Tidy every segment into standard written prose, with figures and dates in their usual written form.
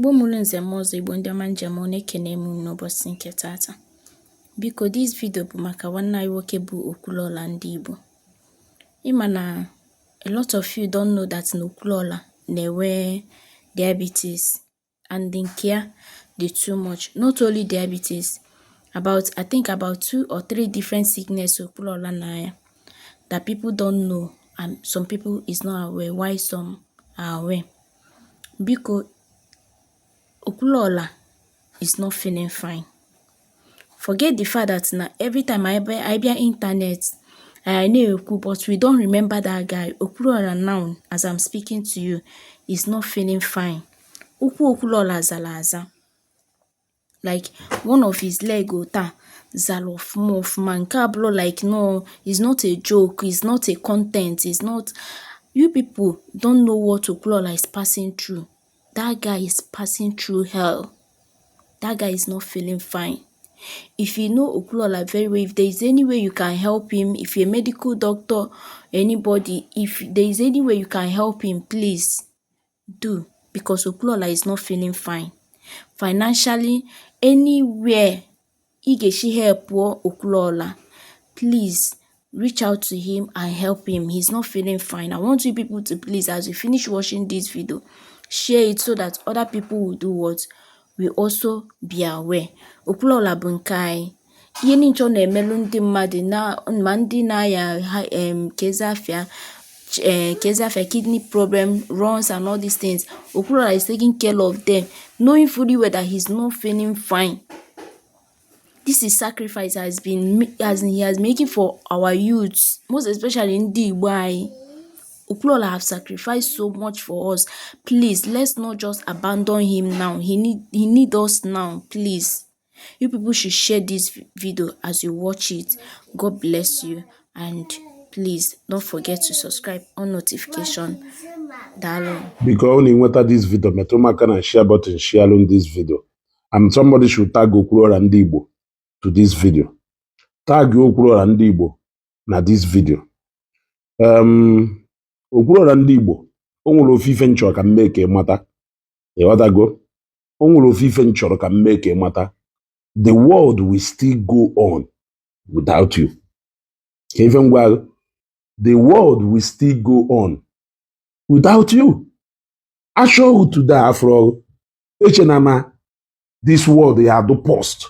Igbo mụrụ nze m ọzọ, Igbo ndị ọma njem ọ na-ekene m n'ụbọchị nke tata. Biko, this video bụ maka nwanne anyị nwoke bụ Okwuluọla ndị Igbo. Ịma na a lot of you don't know that na Okwuluọla na-enwe diabetes and nke ya dị too much. Not only diabetes, about, I think, about two or three different sickness Okwuluọla na-aya that people don't know and some people is not aware, why some are aware. Biko, Okwuluọla is not feeling fine. Forget the fact that na every time anyị bịa internet, anyị na-ekwu, but we don't remember that guy. Okwuluọla now, as I'm speaking to you, is not feeling fine. Ụkwụ Okwuluọla zara aza. Like one of his leg taa zara ọfụma ọfụma. Nke a bụrụ like no, it's not a joke, it's not a content, it's not. You people don't know what Okwuluọla is passing through. That guy is passing through hell. That guy is not feeling fine. If you know Okwuluọla very well, if there is any way you can help him, if you're a medical doctor, anybody, if there is any way you can help him, please do, because Okwuluọla is not feeling fine. Financially, anywhere ị ga-esi help Okwuluọla, please reach out to him and help him. He's not feeling fine. I want you people to please, as you finish watching this video, share it so that other people will do what? Will also be aware. Okwuluọla bụ nke anyị. Ihe niile ọ na-emelụ ndị mmadụ na ma ndị na-aya ha kezafia kezafia kidney problem runs and all these things. Okwuluọla is taking care of them, knowing fully well that he's not feeling fine. This is sacrifice has been as he has making for our youths, most especially ndị Igbo anyị. Okwuluọla have sacrificed so much for us. Please, let's not just abandon him now. He need us now, please. You people should share this video as you watch it. God bless you and please don't forget to subscribe on notification. Daalụ. Biko, ọ na-enweta this video, metụ m aka na share button, share this video, and somebody should tag Okwuluọra ndị Igbo to this video. Tag Okwuluọra ndị Igbo na this video. Okwuluọra ndị Igbo, o nwere ofu ife m chọrọ ka m mee ka ị mata. Ịghọtago? O nwere ofu ife m chọrọ ka m mee ka ị mata. The world will still go on without you. Ka ife m gwa gị, the world will still go on without you. Achọghị today after echena na this world ya adụ post.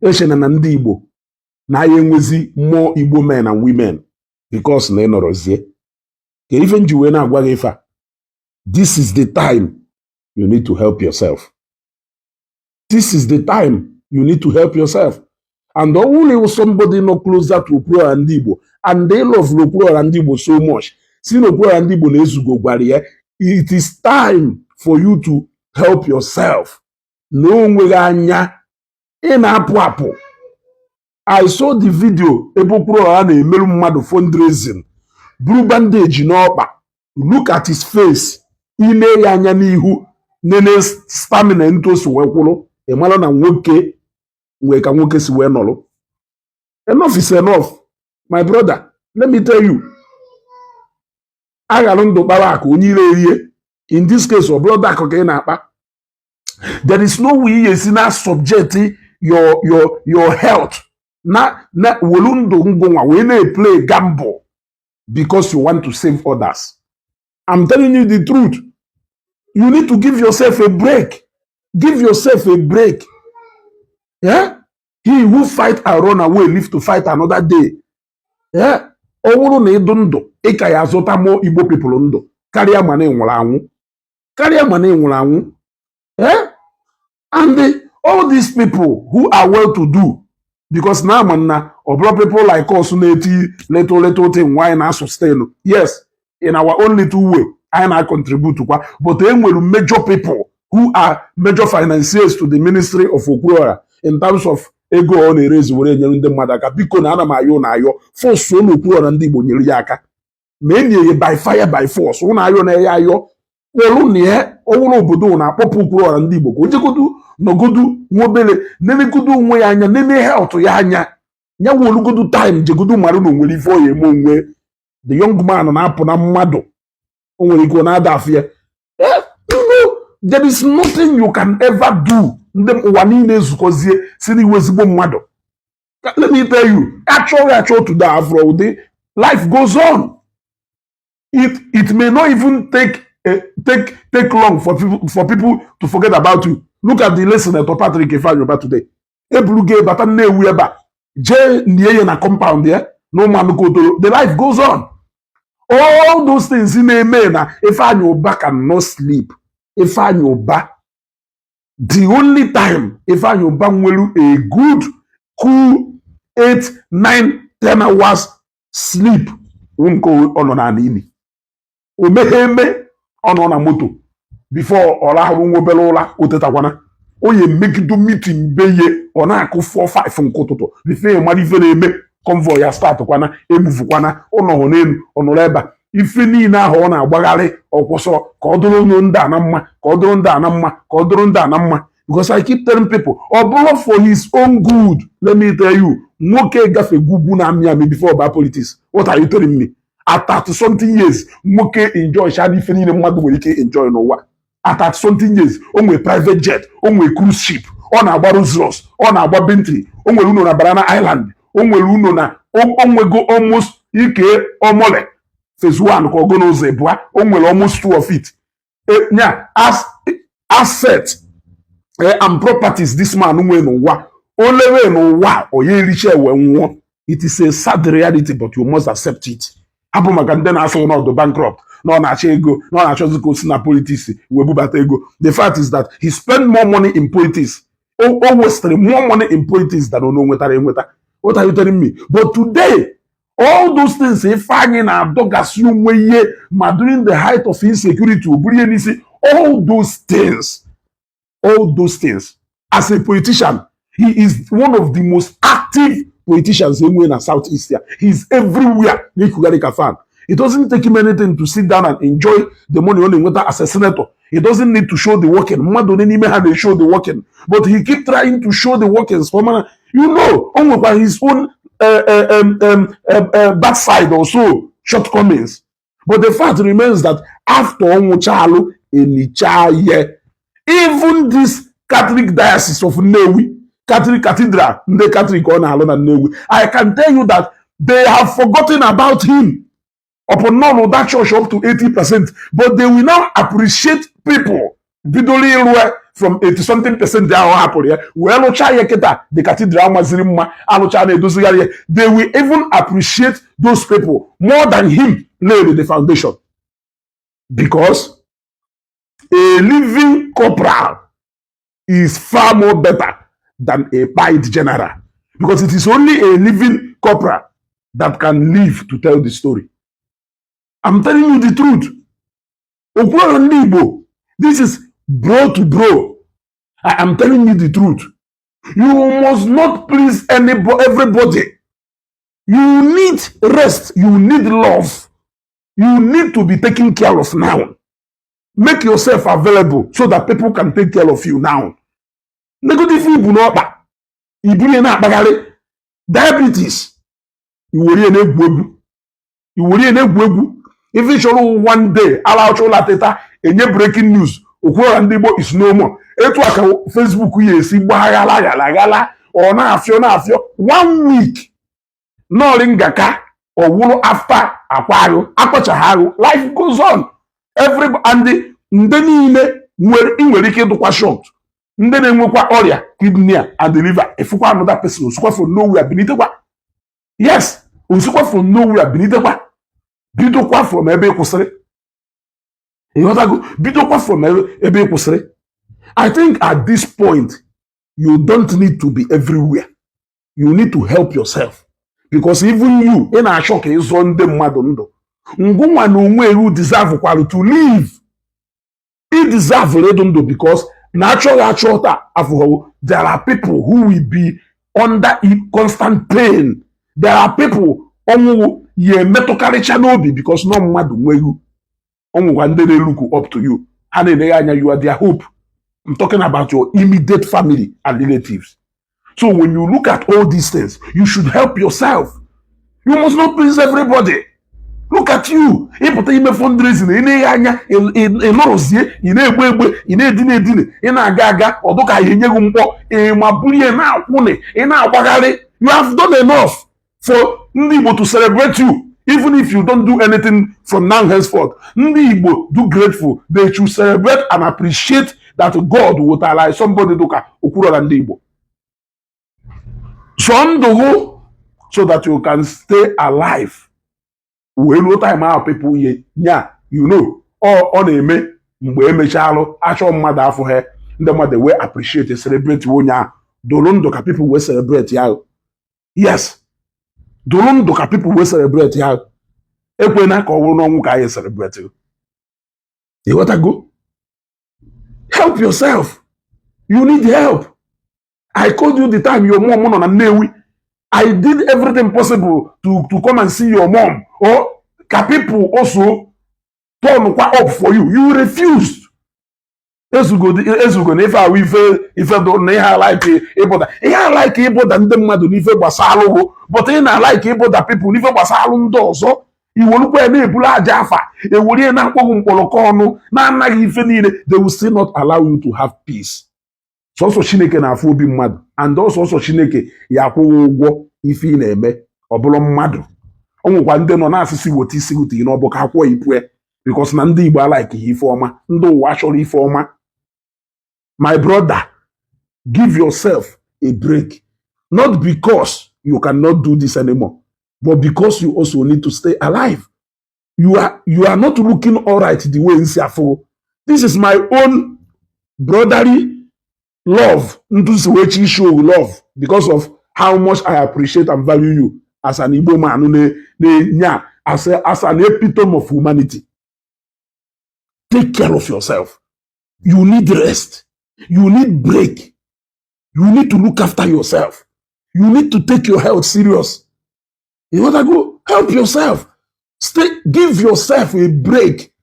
Echena na ndị Igbo na ya enwezi more Igbo men and women because na ị nọrọzie. Ka ife m ji wee na-agwa gị ife a, this is the time you need to help yourself. This is the time you need to help yourself. And ọ bụrụ na ịwụ somebody nọ closer to Okwuluọra ndị Igbo and they love Okwuluọra ndị Igbo so much, si na Okwuluọra ndị Igbo na-ezugo gwara ya, it is time for you to help yourself. Na o nweghị anya ị na-apụ apụ. I saw the video ebe Okwuluọra na-emerụ mmadụ fundraising, buru bandage n'ọkpa. Look at his face. Ile ya anya n'ihu, nene stamina ntu o si wee kwụrụ, ị mara na nwoke nwee ka nwoke si wee nọrọ. Enough is enough, my brother. Let me tell you, aghalụ ndụ kpara akụ onye ire erie. In this case, ọ bụrụ akụ ka ị na-akpa, there is no way ị ga-esi na subject your health na welu ndụ ngụnwa wee na-play gamble because you want to save others. I'm telling you the truth. You need to give yourself a break. Give yourself a break. Yeah? He who fight and run away live to fight another day. Yeah? Ọ bụrụ na ịdụ ndụ, ị ka ya azụta more Igbo people ndụ karịa ma na ị nwụrụ anwụ. Karịa ma na ị nwụrụ anwụ. Yeah? And all these people who are well to do, because na ama na ọ bụrụ people like us na-eti little little thing why na sustain. Yes, in our own little way, anyị na-contribute kwa, but e nwere major people who are major financiers to the ministry of Okwuluora in terms of ego ọ na-erezi were enyere ndị mmadụ aka. Biko, na ana m ayọ na ayọ force na Okwuluora ndị Igbo nyere ya aka ma enye ya by fire by force. Ụnụ ayọ na ya ayọ kpọrụ na ya ọwụrụ obodo na-akpọpụ Okwuluora ndị Igbo ka o jegodu nọgodu nwa obere, nenegodu onwe ya anya, nene health ya anya, ya wolugodu time jegodu mara na onwere ife ọ ya eme onwe. The young man na-apụ na mmadụ, o nwere ike ọ na-ada afụ ya. There is nothing you can ever do. Ndị ụwa niile ezukọzie si n'iwu ezigbo mmadụ. Let me tell you, achọghị achọ today afro ụdị life goes on. It may not even take long for people to forget about you. Look at the late Senator Patrick Ifeanyi Uba today. Eburu bata Nnewi ebe a, jee nie ya na compound ya na ụmụanụkotoro. The life goes on. All those things na-eme na Ifeanyi Uba cannot sleep. Ifeanyi Uba, the only time Ifeanyi Uba nwere a good cool 8 9 10 hours sleep nke ọ nọ n'ala ili o meghe eme, ọ nọ na moto before ọ rahụrụ nwa obere ụra, o tetakwana onye megido meeting be ye, ọ na-akụ 4 5 nke ụtụtụ before mara ife na-eme. Convoy ya start kwana, emuvukwana ụnọhụ n'elu, ọ nọrọ ebe a. Ife niile ahụ ọ na-agbagharị ọkwụsọ ka ọ dụrụ ndị a na mma, ka ọ dụrụ ndị a na mma, ka ọ dụrụ ndị a na mma. Because I keep telling people, ọ bụrụ for his own good. Let me tell you, nwoke gafe ugwu na-amị amị before ba politics. What are you telling me? At 30 something years, nwoke enjoy sha ife niile mmadụ nwere ike enjoy n'ụwa. At 30 something years, o nwere private jet, o nwere cruise ship, ọ na-agba Rolls Royce, ọ na-agba Bentley, o nwere ụlọ na Banana Island, o nwere ụlọ na o nwego almost ike omole phase one ka ọgụ n'ụzọ ịbụa, o nwere almost two of it. Nya as asset and properties this man nwee n'ụwa, o lewe n'ụwa onye ericha ewe nwụọ. It is a sad reality, but you must accept it. Hapụ maka ndị na-asụ n'ọdụ bankrupt, na ọ na-achọ ego, na ọ na-achọzi ka o si na politics wee bubata ego. The fact is that he spent more money in politics, o wasted more money in politics than ono nwetara enweta. What are you telling me? But today, all those things Ifeanyi na-adọgasị onwe ihe ma during the height of insecurity, o buru ihe n'isi, all those things, all those things. As a politician, he is one of the most active politicians enwe na South East here. He is everywhere n'ikugharị ka fan. It doesn't take him anything to sit down and enjoy the money ọ na-enweta as a senator. He doesn't need to show the working. Mmadụ ole n'ime ha na-show the working? But he keep trying to show the workings for mana o nwekwa his own bad side also, shortcomings. But the fact remains that after ọnwụchalụ enichaa ye, even this Catholic Diocese of Nnewi, Catholic Cathedral ndị Catholic ọ na-alụ na Nnewi, I can tell you that they have forgotten about him upon none of that church up to 80%, but they will now appreciate people bidoro ịrụ ya from 80 something percent ahụ hapụrụ ya wee lụchaa ya. Kịta the cathedral maziri mma, alụcha na-edozigharị ya. They will even appreciate those people more than him laid the foundation, because a living corporal is far more better than a pied general, because it is only a living corporal that can live to tell the story. I'm telling you the truth. Okwuruọra ndị Igbo, this is bro to bro. I am telling you the truth. You must not please anybody, everybody. You need rest. You need love. You need to be taken care of now. Make yourself available so that people can take care of you now. Negative ibu n'ọkpa iburu ya na-akpagharị diabetes, iwere ya na-egwu egwu, iwere ya na-egwu egwu. Ife chọrọ one day ala ụla teta, enye breaking news, Okwuruọra ndị Igbo is no more. Etu a ka Facebook ya esi gbaghala ghala ghala, ọ na-afịọ na-afịọ one week nọọrị ngaka ọwụrụ after akwa arụ akpọchaghị arụ. Life goes on. Every and ndị niile nwere ị nwere ike ịdụkwa short, ndị na-enwekwa ọrịa kidney and liver, efukwa another person osikwa from nowhere bilitekwa. Yes, osikwa from nowhere bilitekwa, bidokwa from ebe ị kwụsịrị. Ịghọtago? Bidokwa from ebe ị kwụsịrị. I think at this point you don't need to be everywhere. You need to help yourself, because even you ị na-achọ ka ịzụọ ndị mmadụ ndụ, ngụnwa na onwe eru deserve kwarụ to live. Ị deserve ịdụ ndụ, because na achọghị achọ taa afụghọwo. There are people who will be under constant pain. There are people ọnwụwụ ya emetụkarịcha n'obi, because nọ mmadụ nweghị ọnwụkwa ndị na-elook up to you, ha na-eleghe anya. You are their hope. I'm talking about your immediate family and relatives. So when you look at all these things, you should help yourself. You must not please everybody. Look at you. Ịpụta ime fundraising, ị na-eghe anya, ị nọrọzie, ị na-egbe egbe, ị na-edina edina, ị na-aga aga ọdụ ka ya enye gị mkpọ, ị ma bulie na-akwụnị, ị na-agbagharị. You have done enough for ndị Igbo to celebrate you. Even if you don't do anything from now henceforth, ndị Igbo do grateful. They should celebrate and appreciate that God wetara somebody dụka Okwuluọra ndị Igbo. Sọ ndụ hụ so that you can stay alive wee ruo time ahụ people ye nya ọ na-eme mgbe emechalụ achọ mmadụ afọ ha, ndị mmadụ wee appreciate, celebrate onye ahụ. Dolu ndụ ka people wee celebrate ya. Yes, dolu ndụ ka people wee celebrate ya. Ekwena ka ọ bụrụ n'ọnwụ ka anyị celebrate. Ịghọtago? Help yourself. You need help. I called you the time your mom nọ na Nnewi. I did everything possible to come and see your mom or ka people also turn kwa up for you. You refused. Ezugo ezugo na ife ahụ ife ife do na ihe alike ịbụda ihe alike ịbụda ndị mmadụ n'ife gbasara ụgwụ, but ị na-alike ịbụda people n'ife gbasara ndị ọzọ. Iwerukwa ya na-ebulu aja afa, ewere ya na-akpọghị mkpọrọkọ ọnụ na-anaghị ife niile. They will still not allow you to have peace. Sọsọ Chineke na-afụ obi mmadụ, and ọsọsọ Chineke ya akwụghị ụgwọ ife ị na-eme. Ọ bụrụ mmadụ, o nwekwa ndị nọ na-asịsị weta isi weta na ọ bụ ka akwụọ ipue, because na ndị Igbo alike ha ife ọma, ndị ụwa chọrọ ife ọma. My brother, give yourself a break, not because you cannot do this anymore, but because you also need to stay alive. You are not looking alright the way nsi afụ. This is my own brotherly love, ntusiwechi show love, because of how much I appreciate and value you as an Igbo man na-enye as an epitome of humanity. Take care of yourself. You need rest. You need break. You need to look after yourself. You need to take your health serious. You want to go help yourself. Stay, give yourself a break.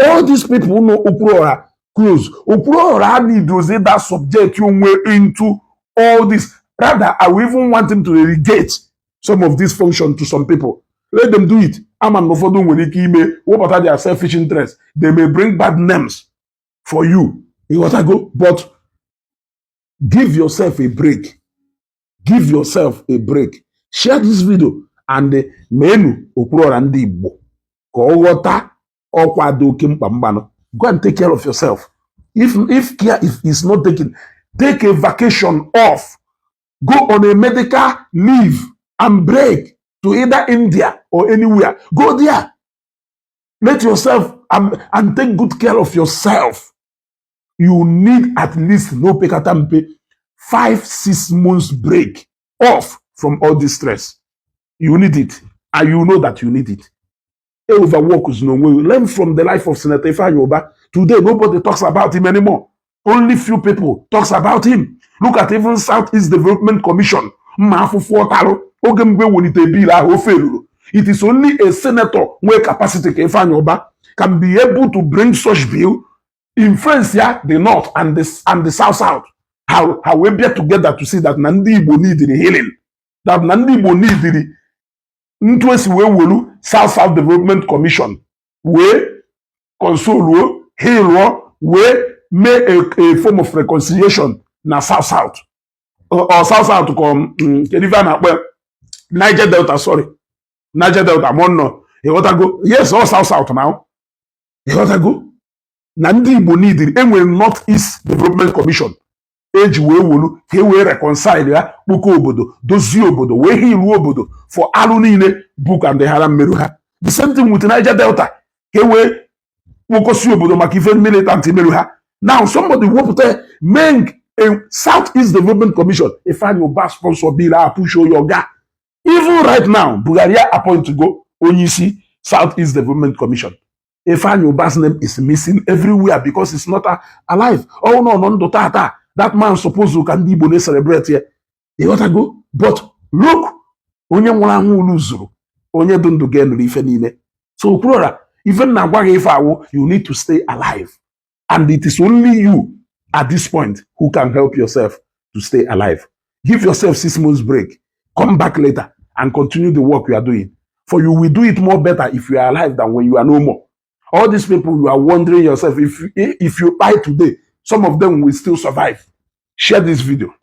All these people know Okwuluora close. Okwuluora need to say that subject you way into all this. Rather, I will even want him to delegate some of this function to some people. Let them do it. Ama na ụfọdụ nwere ike ime wepụta their selfish interest. They may bring bad names for you. You got to go. But give yourself a break. Give yourself a break. Share this video and menu Okwuluora ndị Igbo ka ọ ghọta ọkwa dị oke mkpa mgbanụ. Go and take care of yourself. If care if is not taken, take a vacation off. Go on a medical leave and break to either India or anywhere. Go there. Let yourself and take good care of yourself. You need at least no pekata mpe 5, 6 months break off from all this stress. You need it, and you know that you need it. Overwork is no way. Learn from the life of Senator Ifeanyi Ubah. Today, nobody talks about him anymore. Only few people talks about him. Look at even Southeast Development Commission. Mma afụfụ ọtarụ oge mgbe welite bill ahụ ofe eruru. It is only a senator nwee capacity ka Ifeanyi Ubah can be able to bring such bill, influence ya the north and the south south. How we bịa together to see that na ndị Igbo need healing. That na ndị Igbo need ntu esi wee welu South South Development Commission wee consoluo, healuo, wee mee a form of reconciliation na South South or South South ka kedu ife a na-akpọ ya? Niger Delta, sorry, Niger Delta mụ nọ. Ịghọtago? Yes, ọ South South now. Ịghọtago na ndị Igbo nidiri enwere North East Development Commission eji wee wolu ka e wee reconcile ya, kpokọ obodo, dozie obodo, wee hiruo obodo for alụ niile Boko and Haram merụ ha. The same thing with Niger Delta, ka e wee kpokọsi obodo maka ife militant merụ ha. Now somebody wepụta mee a South East Development Commission. Ifeanyi Ubah sponsor bill a, push your oga. Even right now, Buhari appoint go onye isi South East Development Commission. Ifeanyi Ubah's name is missing everywhere because it's not alive. Oh no, ndụ tata, that man suppose ka ndị Igbo na-celebrate ya. Ịghọtago? But look, onye nwụrụ anwụ ulu zuru, onye dị ndụ ga-enụrụ ife niile. So Okwuluora, ife m na-agwa gị ife awụ, you need to stay alive, and it is only you at this point who can help yourself to stay alive. Give yourself 6 months break. Come back later and continue the work you are doing. For you will do it more better if you are alive than when you are no more. All these people you are wondering yourself, if you die today, some of them will still survive. Share this video.